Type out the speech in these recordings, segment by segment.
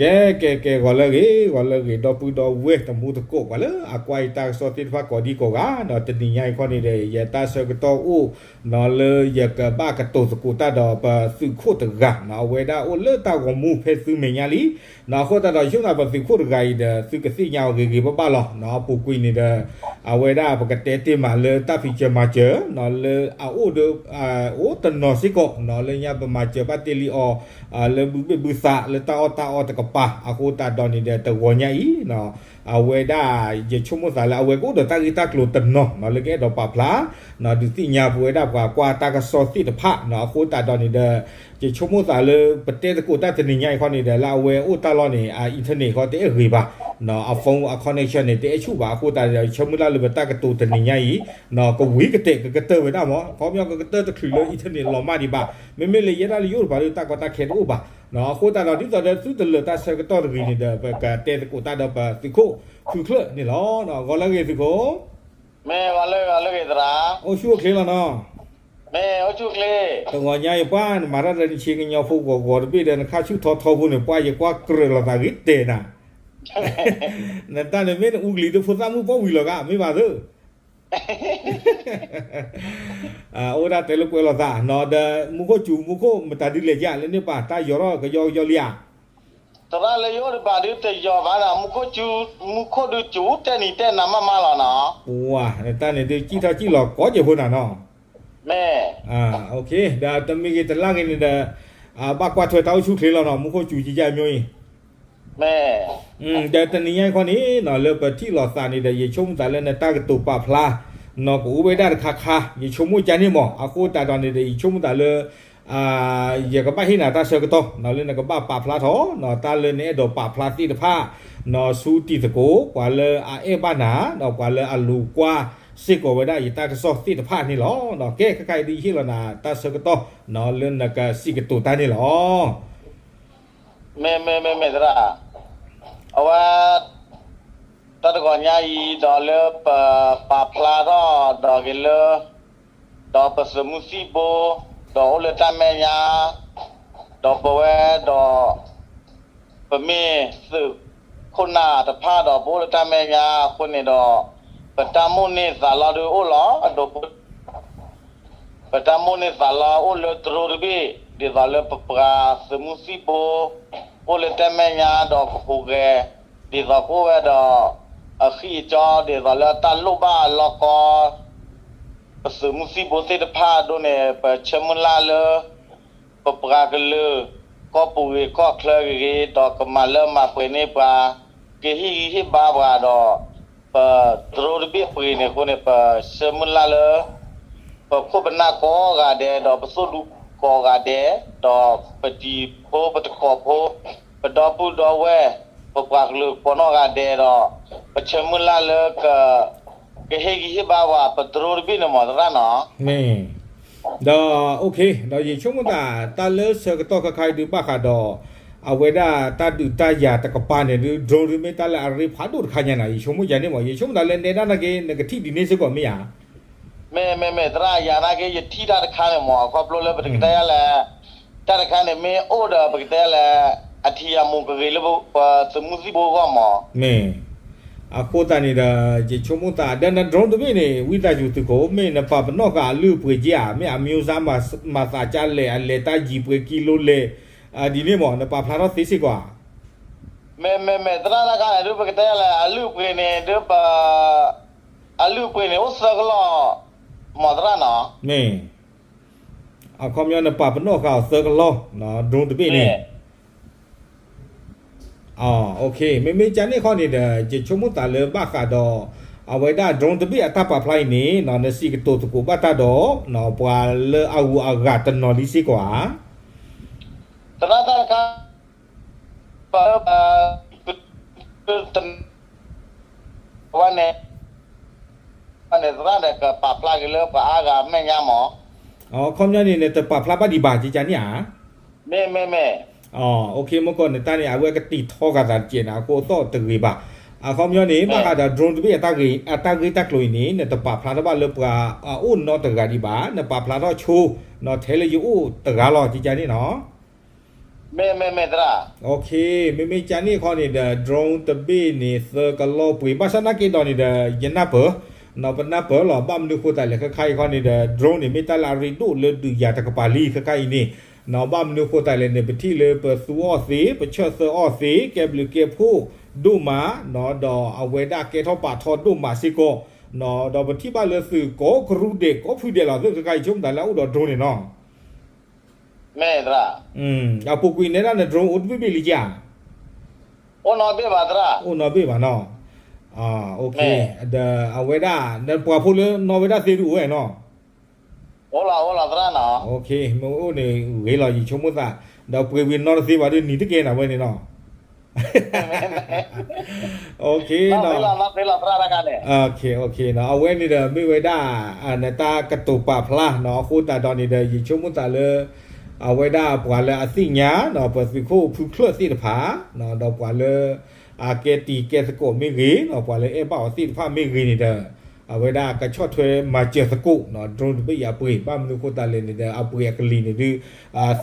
ကဲ ကဲ ကဲ ဂီၤလၢအဂ့ၤ ဂီၤလၢအဂ့ၤ ဒီပုၢ်ဒီဝဲၢ်တံၤသကိး ပှၤလၢအကွၢ်ယတၢ်ကစီၣ်သ့ၣ်တဖၣ်ကိးဒံကိးဂၤ ဒီးတနံၤညါအံၤခီန့ၣ်ဒီး ယတၢ်ဆၢကတီၢ်အိၣ် နီၢ်လၢယကဘၣ်ကတိၤသကိးတၢ်ဒီးပသုးခိၣ်တဂၤ နီၢ်အဝဲဒၣ်အိၣ်လၢတၢ်ဂီၤမူဖဲသုမဲာ်ညါလံ နီၢ်အဃိသတးဒီး ယဆိကမိၣ်သးပသုးခိၣ်တဂၤအံၤဒီး သုကသ့ၣ်ညါအီၤဂ့ၤဂ့ၤဘၣ်ဘၣ်လီၤ နီၢ်အပူၤကွံာ်န့ၣ်ဒီး အဝဲဒၣ်ပကတဲတ့ၢ်မးလၢတၢ်ဖံးစၢၤမၤစၢၤ နီၢ်လၢအအိၣ်ဒီး အိၣ်တနီၤစ့ၢ်ကီး နီၢ်လၢညါပမၤစၢၤဘၣ်တ့ၢ်လံအီၤ လၢဘုဘ့ၣ်ဘုသးလၢတၢ်အီၣ်တၢ်အီတကပၤ အဃိသတးဒီးန့ၣ်ဒီး တဂီၤညါအံၤ အဝဲဒၣ် ယဆိကမိၣ်သးလၢအဝဲကအိၣ်ဒီးတၢ်ဂ့ၢ်တၢ်ကျိၤတနီၤ နီၢ်လၢကအဲၣ်ဒိးပာ်ဖျါ နီၢ်ဒုးသ့ၣ်ညါပဝဲဒၣ်ပှၤကွၢ်တၢ်ကစီၣ်သ့ၣ်တဖၣ် နီၢ်အဃိသတးဒီးန့ၣ်ဒီး ယဆိကမိၣ်သးလၢပတဲသကိးတၢ်တနံၤညါအံၤခီန့ၣ်ဒီး လၢအဝဲအိၣ်တၢ်လီၢ်န့ၣ် အ internet ခီတအဲၣ်ဂ့ၤဘၣ် နီၢ်အ phone အ connection န့ၣ် တအဲၣ်ဆူၣ်ဘၣ် အဃိသတးဒီး ယဆၢမုၢ်လၢ်လၢပတၢ်ကတိၤတနံၤညါအံၤ နီၢ်ကဝံၤကတဲာ်ကကတၢၢ်ဝဲဒၣ်မး ခီပညီကကတၢၢ်တချုးလၢ internet လီၤမၢ်ဒံးဘၣ် မ့မ့ၢ်လၢယဲဒၣ်လၢယအိၣ်တပၤဒီး တၢ်ကီတၢ်ခဲတအိၣ်ဘၣ် နီၢ်အဃိသတးဒီး ဒ်သိးဒီးသုတလၢာ်တၢ်ဆၢကတီၢ်တဂ့ၤန့ၣ်ဒီး ပကတဲသကိးတၢ်ဒီးပသုးခိၣ်ဖုချၢၣ်န့ၣ်လီၤ ဂီၤလၢအဂ့ၤသုးခိၣ် မ့ၢ်ဂီၤလၢအဂ့ၤသရၣ် အိၣ်ဆူၣ်အိၣ်ချ့လီၤနီၢ် မ့ၢ်အိၣ်ဆူၣ်အိၣ်ချ့ တဂီၤညါအံၤပှၤ နမၤတၢ်ဒီးနဆ့ကညီဖိဂီၤဂီၤတဘ့ၣ်ဒီး နခါဆူၣ်ထီထီဖိန့ၣ် ပှၤယကွၢ်ကြၢးလိာ်သးဂ့ၤတဲာ်နၤ နတၢ်န့ၣ်မ့ၢ်နအူကလံၤတဖိသၣ်မုၣ်ပီၣ်ဝံၤလီၤဂာ် မ့ၢ်ဘၣ်သ့ အိၣ်ဒၣ်တဲလၢကွဲးလိာ်သးနီၢ်ဒီး မူခိၣ်စူၤ မူခိၣ်မတၤဒုလဲၣ်ယါ လၢန့ၣ်ပာ်တၢ်ယီၤထီၣ်ကယီကယီလံဧါ သရၣ်လၢယအိၣ်တပၤဒုတယီၤဘၣ်ဒီး မူခိၣ်စူၤ မူခိၣ်ဒုစူၤတဲနံၤတဲနၤမးမးလီၤနီၢ် ပှၤ နတၢ်န့ၣ်ဒုစံၣ်ထီၣ်စံၣ်လီၤကိးကဲးဖိနၤနီၢ် မ့ၢ် ဒီးတမံၤဂ့ၤတလါဂ့ၤန့ၣ်ဒီး ဘၣ်ကွၢ်ထွဲတၢ်အိၣ်ဆူၣ်ချ့လီၤနီၢ် မူခိၣ်စူၤကယါမျိုးအံၤ မ့ၢ် ဒီးတနံၤညါအံၤခီန့ၣ်နီၢ် လၢပထံၣ်လိာ်သးန့ၣ်ဒီး ယဆိကမိၣ်သးလၢနတၢ်ကတိၤပာ်ဖျါ နီၢ်ကအိၣ်ဝဲဒၣ်တခါခါ ယဆိကမိၣ်ကန့ၣ်မး အဃိသတးဒီးန့ၣ်ဒီး ယဆိကမိၣ်သးလၢ ယကဘၣ်ဟ့ၣ်နၤတၢ်ဆၢကတီၢ် နီၢ်လၢနကဘၣ်ပာ်ဖျါထီၣ် နီၢ်တၢ်လၢနအဲၣ်ဒိးပာ်ဖျါသ့ၣ်တဖၣ် နီၢ်ဆူတံၤသကိး ပှၤလၢအအဲၣ်ဘၣ်နၤ ဒီးပှၤလၢအလိၤကွၢ်စ့ၢ်ကီးဝဲဒၣ်ယတၢ်ကစီၣ်သ့ၣ်တဖၣ်န့ၣ်လီၤ. ကဲ ခဲခါအံၤဒုး ယဟ့ၣ်လီၤနၤတၢ်ဆၢကတီၢ် နီၢ်လၢနကစံးကတိၤတၢ်န့ၣ်လီၤ. မ့ၢ်မ့ၢ်မ့ၢ်မ့ၢ်သရၣ်, အဝဲ တၢ်တဂီၤညါအံၤ ဒီးလၢပပာ်ဖျါထီၣ်ဒီးက့ၤလၢ ဒီးပသုးမုၢ်သံၣ်ဘိ ဒီးအိၣ်လၢတၢ်မဲာ်ညါ ဒီးပဝဲဒီး ပမ့ၢ်သုးခိၣ်နၢ်တဖၣ်ဒီး ပအိၣ်လၢတၢ်မဲာ်ညါအဃိန့ၣ်ဒီး ပတၢ်မိၣ်န့ၢ်သးလီဒုးအိၣ်လီၤ. အဒိ ပတၢ်မိၣ်န့ၢ်သးလီအိၣ်လၢတရိတဘ့ၣ် ဒ်သိးလၢပပှၤသုးမုၢ်သံၣ်ဘိ အိၣ်လၢတၢ်မဲာ်ညါဒီးကဟူးဂဲၤ ဒ်သိးကအိၣ်ဝဲဒီး အဃံအကၠီ ဒ်သိးလၢတၢ်လိၣ်ဘၣ်လီၢ်ကီ ပသုးမုၢ်သံၣ်ဘိသ့ၣ်တဖၣ်အဒိန့ၣ် ပဆၢမုၢ်လၢ်လၢ ပပှၤကလုာ် ကီၢ်ပူၤဂ့ၤကီၢ်ချၢဂ့ၤဂ့ၤ ဒီးကမၤလၢမၤပှဲၤန့ၢ်ပှၤ ကဟ့ၣ်ဂံၢ်ဟ့ၣ်ဘါပှၤဒီး ပတရိတဘ့ၣ်ပှ့ၤန့ၣ်အဃိန့ၣ် ပဆၢမုၢ်လၢ်လၢ ပခိၣ်ပနၢ်ကိးဂၤဒဲး ဒီးပသိၣ်ဒူကိးဂၤဒဲး ဒီးပတံၤဖိပတကိးဖိ ပဒီပုၢ်ဒီဝဲၢ် ပပှၤကလုာ်ကိးနီၢ်ဂၤဒဲးဒီး ပဆၢမုၢ်လၢ်လၢ ကဟ့ၣ်ဂံၢ်ဟ့ၣ်ဘါပှၤ ပတရိတဘ့ၣ်န့ၣ်မ့ၢ်သရၣ်နီၤ. မ့ၢ် ဒီး okay ဒီးယဆိကမိၣ်သး တၢ်လၢဆၢကတီၢ်ခဲခါအံၤဒုးဘၣ်ဃးဒီး အဝဲဒၣ်တၢ်ဒုးတၢ်ယၤတကပၤန့ၣ်ဒုး drone ဒုးမ့ၢ်တၢ်လၢအရ့ဖးဒိၣ်တခါညါနီၤ ယဆိကမိၣ်ယၤန့ၣ်မ့ၢ် ယဆိကမိၣ်သးလၢနဲဒၣ်နာ်က့ နကထံၣ်ဒ်န့ၣ်စ့ၢ်ကီးမ့ၢ်ဧါ. မ့ၢ်မ့ၢ်မ့ၢ်သရၣ်ယၤနာ်က့ ယထံၣ်တၢ်တခါန့ၣ်မ့ၢ် ခီဖျိလၢပကတဲယၤလဲၣ် တၢ်တခါန့ၣ်မ့ၢ်အိၣ်ဒီးပကတဲယၤလဲၣ် အထံၣ်ယၤမူးကဂ့ၤလၢပသုးမုၢ်သံၣ်ဘိအဂီၢ်မ့ၢ်. မ့ၢ် အဃိသတးန့ၣ်ဒီး ယဆိကမိၣ်သး ဒီးန drone တဘ့ၣ်န့ၣ် ဝံသးစူၤသုးခိၣ် မ့ၢ်နပာ်ပနီၣ်ဃာ်အလုၢ်အပှ့ၤက့ဧါ မ့ၢ်အ မျိုးစား မၤသးကလဲၣ် အလဲၤတၢ်ယံၤပှဲၤကံလိလဲၣ် ဒ်န့ၣ်မ့ၢ် နပာ်ဖျါထီၣ်သ့စ့ၢ်ကီးဧါ. မ့ၢ်မ့ၢ်မ့ၢ်သရၣ်တၢ်ခါန့ၣ်ဒုး ပကတဲယၤလဲၣ် အလုၢ်အပှ့ၤန့ၣ်ဒုးပ အလုၢ်အပှ့ၤန့ၣ်အိၣ်သၢကလီၢ် မ့ၢ်သရၣ်နီၤ. မ့ၢ် အခီပညီနပာ်ပနီၣ်ဃာ်အီၤသၢကလီၢ် drone တဘ့ၣ်န့ၣ် မ့ၢ် မ့မ့ၢ်ကန့ၣ်ခီန့ၣ်ဒီး ယဆိကမိၣ်သးလၢဘၣ်ဃးဒီး အဝဲဒၣ် drone တဘ့ၣ်အတၢ်ပာ်ဖျါအံၤန့ၣ် နစံးကတိၤသကိးဘၣ်တၢ်ဒီး ပှၤလၢအဂုၤအဂၤတနီၤလံစ့ၢ်ကီးဧါ. သရၣ်တၢ်တခါ ပ ဝဲန့ၣ် ဝဲန့ၣ်သရၣ်ဒီးကပာ်ဖျါက့ၤလၢပှၤအါဂၤအမဲာ်ညါမ့ၢ်. အခီပညီန့ၣ် နတပာ်ဖျါဘၣ်ဒံးဘၣ် ကကန့ၣ်ဧါ. မ့ၢ်မ့ၢ်မ့ၢ် အိၣ်ခ့ မ့ၢ်ကီးနတၢ်န့ၣ် အဝဲကတံာ်ထီဃာ်သးတကဲးန့ၣ် အဃိအသီၣ်တဂ့ၤဘၣ်. အခီပညီန့ၣ် ဘၣ်ဃးဒီး drone တဘ့ၣ် အတၢ်ဂ့ၢ်တၢ်ကျိၤအံၤန့ၣ် နတပာ်ဖျါထီၣ်ဘၣ်လၢပှၤအအိၣ်နီတဂၤဒံးဘၣ် နပာ်ဖျါထီၣ်ဆိ နီၢ်ထဲလၢယအိၣ်တဂၤလီၤ ကကန့ၣ်နီၤ. မ့မ့ၢ်မ့ၢ်သရၣ်, မ့မ့ၢ်ကန့ၣ်ခီန့ၣ်ဒီး drone တဘ့ၣ်န့ၣ် သၢကလီၢ်ပှ့ၤ ဘၣ်ဆၣ်နာ်က့ဒီးန့ၣ်ဒီး ယနၢ်ပၢၢ်, ပနၢ်ပၢၢ်လီၤ. ဘၣ်မနုၤဃိသတးလဲၣ် ခဲခါအံၤခီန့ၣ်ဒီး drone န့ၣ် မ့ၢ်တၢ်လၢအရ့ဒိၣ်လၢဒုးယၤတကပၤလံ ခဲခါအံၤန့ၣ်, ဘၣ်မနုၤဃိသတးလဲၣ်န့ၣ် ပထံၣ်လၢပသူအီၣ်သ့ ပဆၢၣ်သၢအီၣ်သ့ ကဲဘျုးကဲဖှိၣ်ဒိၣ်မး, ဒီးအဝဲဒၣ်ကဲထီၣ်ပာ်ထီၣ်ဒိၣ်မးစ့ၢ်ကီး, ဒီးပထံၣ်ဘၣ်လၢသုးကိးကရူၢ်ဒဲးကိးဖုဒဲးလီၤ သုခဲခါအံၤ ဆိကမိၣ်သးလၢအအိၣ်ဒီး drone န့ၣ်နီၤ. မ့ၢ်သရၣ်, အပူၤကွံာ်နဲဒၣ်န drone အိၣ်တဘ့ၣ်ဘ့ၣ်လံဧါ. အိၣ်နီတဘ့ၣ်ဘၣ်သရၣ်, အိၣ်နီတဘ့ၣ်ဘၣ်နီၤ. ဒီးအဝဲဒၣ် နပှၤဖိလၢနီၣ်ဝဲဒၣ်သ့ဒုးအိၣ်ဝဲနီၤ. အိၣ်လီၤသရၣ်နီၤ. မ့ၢ်အိၣ်န့ၣ်ဂ့ၤလီၤ ယဆိကမိၣ်သး, ဒီးပှ့ၤဝံၤနီတသ့ဘၣ်ဒီး နံၤတကဲနၤဝဲန့ၣ်နီၤ. အဝဲန့ၣ်ဒီးမ့ၢ်ဝဲဒၣ် နတၢ်ကတိၤပာ်ဖျါနီၤ အဃိသတးဒီးန့ၣ်ဒီး ယဆိကမိၣ်သးလၢ အဝဲဒၣ်ပှၤလၢအသ့ၣ်ညါနီၤ ပသုးခိၣ်ဖုချၢၣ်သ့ၣ်တဖၣ် ဒီးပှၤလၢ အကဲတံၤကဲသကိးမ့ၢ်ဂ့ၤနီၤ ပှၤလၢအဲၣ်ဘၣ်အီၤသ့ၣ်တဖၣ်မ့ၢ်ဂ့ၤန့ၣ်ဒီး အဝဲဒၣ်ကဆီၣ်ထွဲမၤစၢၤသကိးနီၤ drone တဘ့ၣ်အံၤအပှ့ၤ ဘၣ်မနုၤဃိသတးလဲၣ်န့ၣ်ဒီး အပှ့ၤအကလံၤန့ၣ်ဒုး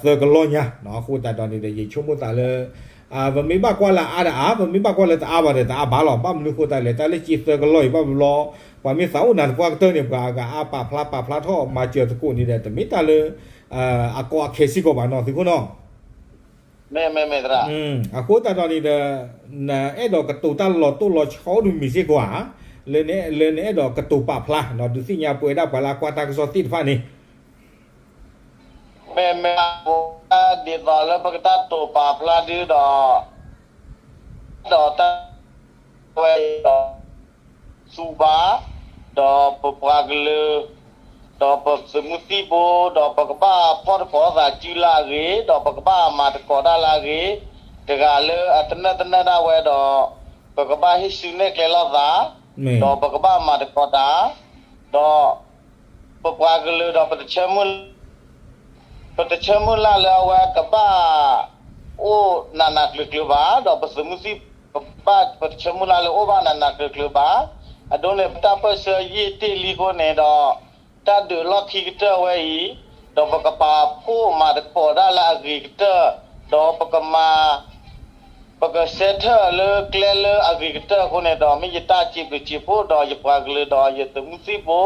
သၢကလီၢ်ညါနီၤ အဃိသတးဒီးန့ၣ်ဒီး ယဆိကမိၣ်သးလၢ ပမ့ၢ်ဘၣ်ကွၢ်လၢအါဒီးအါ ပမ့ၢ်ဘၣ်ကွၢ်လၢတအါဘၣ်ဒီး တအါဘၣ်လီၤ. ဘၣ်မနုၤဃိသတးလဲၣ် တၢ်လၢက့သၢကလီၢ်အံၤ ဘၣ်ဘျီ ပှၤမ့ၢ်သးအိၣ်နၤသပှၢ်ကတၢၢ်န့ၣ် ပှၤကအါပာ်ဖျါပာ်ဖျါထီၣ်မၤစၢၤသကိးန့ၣ်ဒီး တမ့ၢ်တၢ်လၢ အကီအခဲစ့ၢ်ကီးဘၣ်နီၤ သုးခိၣ်နီၤ. မ့ၢ်မ့ၢ်မ့ၢ်သရၣ်, အဃိသတးဒီးန့ၣ်ဒီး နအဲၣ်ဒိးကတိၤတၢ်လီၤတိၢ်လီၤဆီဒ်မ့ၢ်စ့ၢ်ကီးဧါ, လၢနအဲၣ်ဒိးကတိၤပာ်ဖျါနီၤ ဒုးသ့ၣ်ညါပဝဲဒၣ်ပှၤလၢအကွၢ်တၢ်ကစီၣ်သ့ၣ်တဖၣ်န့ၣ် မ့မ့ၢ် ဒ်သိးလၢပကတၢ်တိာ်ပာ်ဖျါဒုဒီး ဒီးတၢ်ဝဲအံၤဒီး သူဘၣ်, ဒီးပပှၤကလုာ်, ဒီးပသုးမုၢ်သံၣ်ဘိ, ဒီးပကဘၣ်ဖီၣ်တကိးသးစုလၢအဂ့ၤ, ဒီးပကဘၣ်မၤသကိးတၢ်လၢအဂ့ၤ, တဂၤလၢအတနၢၣ်တနၢၣ်ဒၣ်ဝဲဒီး ပကဘၣ်ဟ့ၣ်ဆူနဲၣ်ကျဲလိာ်သး, ဒီးပကဘၣ်မၤသကိးတၢ်, ဒီး ပပှၤကလုာ်ဒီးပတဆၢမုၢ် ပတဆၢမုၢ်လၢ်လၢအဝဲကဘၣ်အိၣ်နးနးကျၢၤကျၢၤဘၣ်, ဒီးပသုးမုၢ်သံၣ် ပဘၣ် ပတဆၢမုၢ်လၢ်လၢအိၣ်ဘၣ်နးနးကျၢၤကျၢၤဘၣ်. အဒိန့ၣ် ပတၢ်ပၢၢ်ဆၢယံာ်တ့ၢ်လံအဃိန့ၣ်ဒီး တၢ်ဒုးလီၢ်ခံကတၢၢ်ဝဲအံၤ, ဒီးပကပာ်ဖှိၣ်မၤသကိးတၢ်လၢအဂ့ၤကတၢၢ်, ဒီးပကမၤ ပကစဲထၢၣ်လၢကျဲလၢအဂ့ၤကတၢၢ်အဃိန့ၣ်ဒီး မ့ၢ်ယတၢ်စံးဘျုးစံးဖှိၣ်ဒီးယပှၤကလုာ်ဒီးယသုးမုၢ်သံၣ်ဘိ,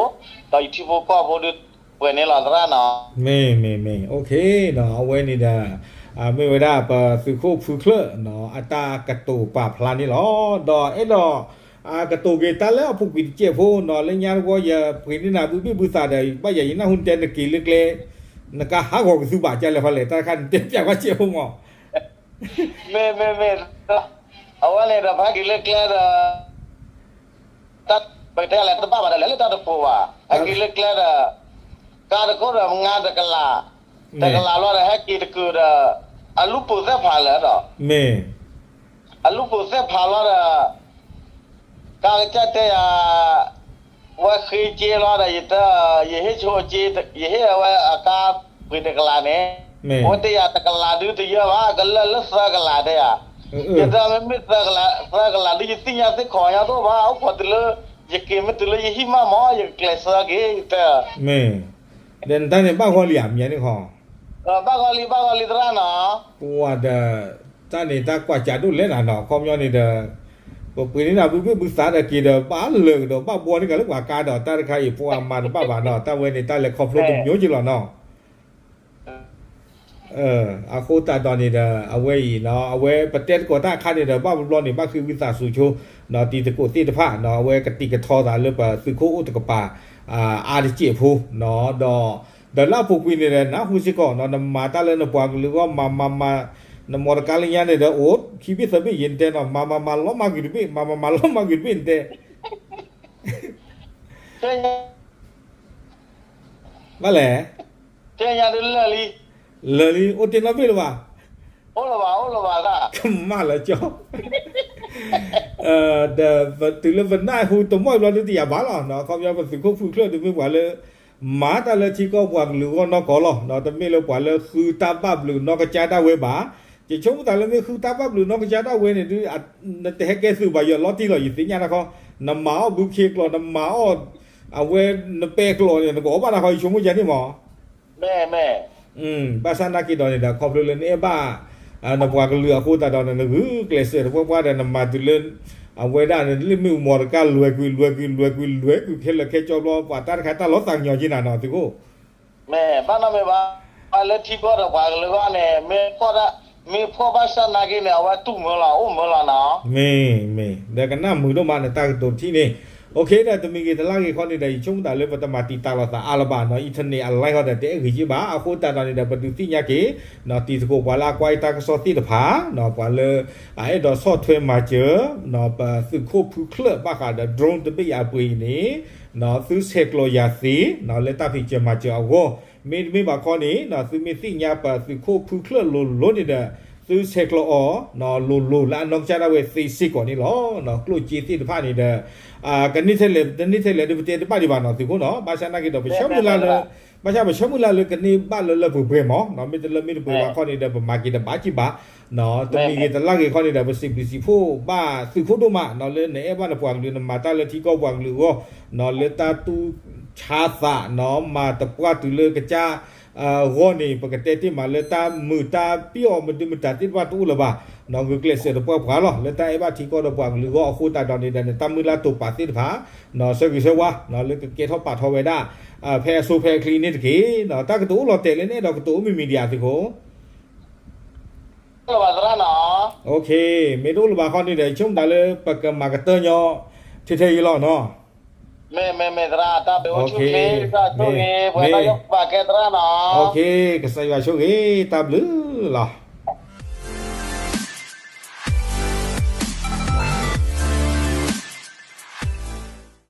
ဒီးယထံဖိကီၢ်ဖိဒုးပှဲၤန့ၣ်လီၤသရၣ်နီၤ. မ့ၢ် မ့ၢ် မ့ၢ် OK နီၤ အဝဲန့ၣ်ဒီး မ့ၢ်ဝဲဒၣ်ပသုးခိၣ်ဖုချၢၣ်နီၤ အတၢ်ကတိၤပာ်ဖျါန့ၣ်လီၤ. ဒီးအဲၣ်ဒိး ကတိၤက့ၤတၢ်လၢအပူၤကွံာ်တစဲးဖိနီၤ လၢညါတဝီ ယပှ့ၤန့ၢ်နၤဘုဘ့ၣ်ဘုသးဒီး ဘၣ်ယၤယနၢ်ဟူနတဲနက့ၤလၢကျဲ နကဟးဂီၤကသုဘၣ်ကလဲၣ်ဃီလဲၣ် တၢ်တခါနတဲပျးကွၢ်စဲးဖိမး မ့ၢ် မ့ၢ် မ့ၢ် အဝဲန့ၣ်ဒီး ပဟဲက့ၤလၢကျဲဒီး တၢ် ပကတဲလဲၣ် တဘၣ်ဘၣ်ဒီးလဲၤလၢတၢ်တပိၤဘၣ် ဟဲက့ၤလၢကျဲဒီး ကါတခိၣ်ဒီးမငါတကလး တကလးလီၤဒီး ဟဲက့ၤတကုာ်ဒီး အလူၤပိာ်သဲၣ်ဖးလၢာ်ဒီး မ့ၢ် အလူၤပိာ်သဲၣ်ဖးလီၤဒီး ကါကစၢ်တဲယၤ ဝဲဃ့က့လီၤဒီး ယတ ယဟ့ၣ်ဆိက့ ယဟ့ၣ်အဝဲအကါပှ့ၤတကလးန့ၣ် အဝဲတဲယၤတကလးဒုတယၢၢ်ဘၣ် ကလၢာ်လၢသၢကလးတဲယၤ ယတဲမ့မ့ၢ်သၢကလး သၢကလးဒုယသ့ၣ်ညါသ့ၣ်ခိးညါတအိၣ်ဘၣ် အိၣ်ခိးတုၤလၢ ယက့ၤမ့ၢ်တုၤလၢယဟံၣ်မးမး ယကကျဲးစၢးက့ၤ ယတဲ မ့ၢ် ဒီးနတၢ်န့ၣ်ဘၣ်ဂီၢ်လံဧါ မ့ၢ်န့ၣ်ခီ ဘၣ်ဂီၢ်လံ ဘၣ်ဂီၢ်လံသရၣ်နီၤ ပှၤဒီး တၢ်န့ၣ်တၢ်ကွၢ်စးဒိၣ်လဲၣ်နၤနီၤ အခီပညီန့ၣ်ဒီး ပပှ့ၤန့ၢ်နၤဘုဘ့ၣ်ဘုသးဒီးက့ၤဒီး ဘၣ်လၢာ်ကဒီး ဘၣ်ဘှီန့ၢ်ကၤလၢပှၤကါဒီး တၢ်တခါအံၤ ပှၤမၤတဘၣ်ဘၣ်နီၤ တၢ်ဝဲန့ၣ် တၢ်လဲၤခီဖျိတမျိုးက့လီၤနီၤ အဃိသတးဒီးန့ၣ်ဒီး အဝဲအံၤနီၤ အဝဲပတဲသကိးတၢ်အခါန့ၣ်ဒီး ဘၣ်ဘျီန့ၣ် ဘၣ်ဃ့ဝံသးစူၤဆိ ဒီးတံၤသကိးသ့ၣ်တဖၣ်နီၤ အဝဲကတံၤကထီသးလၢပသုးခိၣ်အိၣ်တကပၤ အါတစဲးဖိနီၤ ဒီး ဒီးလၢအပူၤကွံာ်န့ၣ်ဒီး နၢ်ဟူစ့ၢ်ကီးနီၤ နမၤတၢ်လၢနပှၤကလုာ်အဂီၢ် မၤမၤမၤ နမီတကါလၢညါန့ၣ်ဒီး အိၣ်ခံဘ့ၣ်သၢဘ့ၣ် ယတဲနီၤ မၤမၤမၤလီၤမၢ်ကွံာ်တဘ့ၣ် မၤမၤမၤလီၤမၢ်ကွံာ်တဘ့ၣ်န့ၣ်တဲ ဘၣ်လဲၣ် တဲညါဒုလၢာ်လံ လၢာ်လံ အိၣ်တ့ၢ်နီတဘ့ၣ်လၢၤဘၣ် အိၣ်လၢၤဘၣ် အိၣ်လၢၤဘၣ် ကမၣ်လၢကၠီ ဒီးတုၤလၢပနၢ်ဟူတမီၢ်ဘျီဒုတယၤဘၣ်လီၤ အခီပညီပသုးခိၣ်ဖုချၢၣ်ဒုမ့ၢ်ပှၤလၢ မၤတၢ်လၢထံကီၢ်ပှၤကလုာ်အဂီၢ်နီၢ်ကီၢ်လီၤ တမ့ၢ်လၢပှၤလၢဃုတၢ်ဘၣ်ဘျုးနီၢ်ကစၢ်ဒၣ်ဝဲဘၣ် ယဆိကမိၣ်သးလၢမ့ၢ်ဃုတၢ်ဘၣ်ဘျုးနီၢ်ကစၢ်ဒၣ်ဝဲန့ၣ်ဒု နတဟဲကဲသုးဘၣ်ယီၤလီၤတံၢ်လီၤ ယသ့ၣ်ညါတၢ်ခီ နမၤအီၣ်ဘုခ့ကျိာ် နမၤအီၣ် အဝဲနပဲကျိာ်န့ၣ် နကအီၣ်ဘၣ်တၢ်ခီ ယဆိကမိၣ်ယၤန့ၣ်မး ဘၣ်ဆၣ်နာ်က့ဒီးန့ၣ်ဒီး ခီဖျိလၢနအဲၣ်ဘၣ် နပှၤကလုာ်အဃိသတးဒီး နဂုာ်ကျဲးစၢးတပှၢ်ပှၢ်ဒီး နမၤတုၤလၢ အဝဲဒၣ်နလၢမ့ၣ်အူမီၤတကါ လွဲၤကွံာ် လွဲၤကွံာ် လွဲၤကွံာ် လွဲၤကွံာ် ခဲလၢာ်ခဲဆ့ဘျီ ပှၤတၢ်တခါတၢ်လီၤသးကညီၤက့ၤနၤနီၤ သုးခိၣ် မ့ၢ်ဘၣ်နီတမံၤဘၣ်, လၢထံကီၢ်ဒီးပှၤကလုာ်အဂီၢ်န့ၣ် မ့ၢ်ဖှီၣ်ဘၣ်ဆၣ်နာ်က့န့ၣ် အဝဲတူၢ်မၢလီၤ အိၣ်မၢလီၤနီၤ. မ့ၢ်, မ့ၢ်, ဒီးကနၣ်မုာ်ဒိၣ်မး နတၢ်ကတိၤတထံၣ်န့ၣ်, အိၣ်ခ့ဒီး တမံၤဂ့ၤတလါဂ့ၤခီန့ၣ်ဒီး ယဆိကမိၣ်သးလၢပတမၤတံာ်တာ်လိာ်သးအါလၢၤဘၣ်နီၤ, အံၣ်ထၢၣ်န့ၣ်အ line ဃီဒီး တအဲၣ်ဂ့ၤက့ဘၣ်. အဃိသတးဒီးန့ၣ်ဒီး ပဒုးသ့ၣ်ညါက့ၤ တံၤသကိးပှၤလၢအကွၢ်တၢ်ကစီၣ်သ့ၣ်တဖၣ်, ပှၤလၢ အအဲၣ်ဒိးဆီၣ်ထွဲမၤစၢၤ ပသုးခိၣ်ဖုချၢၣ်ဘၣ်ဃးဒီး drone တဘ့ၣ်အပှ့ၤအံၤန့ၣ် သုဆဲးကျိးယၤသ့ လၢတၢ်ဖံးစၢၤမၤစၢၤအဂီၢ်, မ့တမ့ၢ်ဘၣ်ခီန့ၣ် သုမ့ၢ်သ့ၣ်ညါပသုးခိၣ်ဖုချၢၣ်လိၤလိၤန့ၣ်ဒီး သုဆဲးကျိးအီၤ လိၤလိၤလၢအနီၢ်ကစၢ်ဒၣ်ဝဲသ့စ့ၢ်ကီးန့ၣ်လီၤ. ကျိၣ်စ့သ့ၣ်တဖၣ်န့ၣ်ဒီး ကန့ၢ်ထဲလဲၣ် တန့ၢ်ထဲလဲၣ်ဒီး ပတဲတဘၣ်ဒံးဘၣ်နီၤ သုးခိၣ်နီၤ, ဘၣ်ဆၣ်နာ်က့ဒီး ပဆၢမုၢ်လၢ်လၢ ဘၣ်ဆၣ်ပဆၢမုၢ်လၢ်လၢကန့ၢ်ဘၣ်လၢလၢပှဲၤပှဲၤမး, မ့တလၢမ့ၢ်တပှဲၤဘၣ်ခီန့ၣ်ဒီး ပမၤက့ၤတဘၣ်က့ဘၣ်, တမံၤဂ့ၤတလါဂ့ၤခီန့ၣ်ဒီး ပစံးဘျုးစံးဖှိၣ်ဘၣ်သုးခိၣ်ဒိၣ်မး လၢနအဲၣ်ဘၣ်နပှၤကလုာ် နမၤတၢ်လၢထံကီၢ်ပှၤကလုာ်အဂီၢ်, လၢတၢ်တူၢ်ဆါသး မၤတပှၢ်တုၤလၢကစၢ် ဂီၢ်န့ၣ် ပကတဲတ့ၢ်မးလၢတၢ်မုာ်တၢ်ပျီၣ်မဒုမတၤသ့ၣ်တဖၣ်တအိၣ်လၢၤဘၣ်, ဂုာ်ကျဲးစၢးတပှၢ်ပှၢ်လီၤ လၢတၢ်အဲၣ်ဘၣ်ထံကီၢ်ဒီးပှၤကလုာ်အဂီၢ်အဃိသတးဒီးန့ၣ်ဒီး နတၢ်မုၢ်လၢ်တိာ်ပာ်သ့ၣ်တဖၣ် ဆၢဂ့ၤဆၢဝါ လၢကကဲထီၣ်ပာ်ထီၣ်ဝဲဒၣ် ဖဲအဆိဖဲအချံန့ၣ်တက့ၢ်. တၢ်ကတိၤအိၣ်လီၤတဲာ်လၢနအဲၣ်ဒိးကတိၤအိၣ်မံၤမံၤဒံးဧါသုးခိၣ် မ့ၢ်တအိၣ်လၢၤဘၣ်ခီန့ၣ်ဒီး ဆိကမိၣ်တၢ်လၢပကမၤကတၢၢ်ညီ ထဲထဲအံၤလီၤနီၤ. မ့ၢ်, မ့ၢ်, မ့ၢ်သရၣ် တၢ်ဘျုးအိၣ်ဆူၣ်ချ့ တၢ်ဆိၣ်ဂ့ၤ ပှဲၤတၢ်ယီၢ်ဘၣ်ကဲသရၣ်နီၤ. ကစၢ်ယွၤဆိၣ်ဂ့ၤ တၢ်ဘျုးလီၤ.